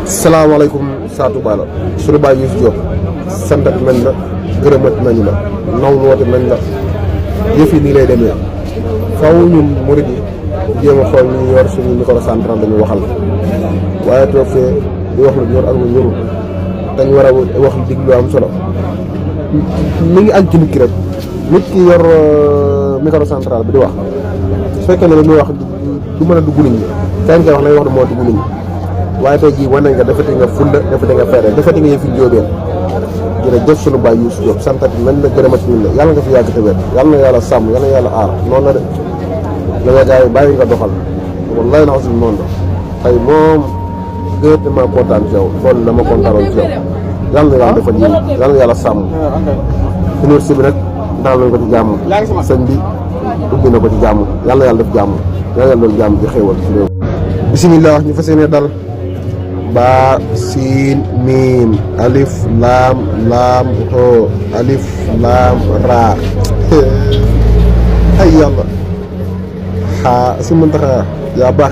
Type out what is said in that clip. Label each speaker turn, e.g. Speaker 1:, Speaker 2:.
Speaker 1: salaamaaleykum Satou Ba la suñu baay Youssou Diop santat nañ la gërëmat nañ la naw woote nañ la yëf yi nii lay demee faw ñun murid yi jéem a xool ñu yor suñu micro central dañuy waxal waaye toog fee di wax lu ñor ak lu ñorul dañ war a wax lu dig lu am solo mi ngi ànd ci nit ki rek nit ki yor micro central bi di wax su fekkee ne li muy wax du mën a dugg nit ñi kañ koy wax lay wax ne moo dugg nit ñi waaye tey jii wane nga defati nga fulla defati nga fere defati nga yëfi njóobeen jërëjëf sunu baay Youssou Diop santati nañ la gërëmati nañ la yàlla nga fi yàgg te wér yàlla na yàlla sàmm yàlla na yàlla aar noonu la de la nga gars yi bàyyi nga doxal wallaay na xasul noonu la tey moom gërëm maa kontaan ci yow loolu dama kontaanoon ci yow yàlla na yàlla defal yéen yàlla na yàlla sàmm université bi nag ndax nañ ko ci jàmm sëñ bi ubbi na ko ci jàmm yàlla na yàlla def jàmm yàlla na yàlla def jàmm di xéewal ci réew bisimilah ñu fas yéene dal ba siin miim alif laam ho alif laam raa ay yàlla xaa si mën taxa yaa baax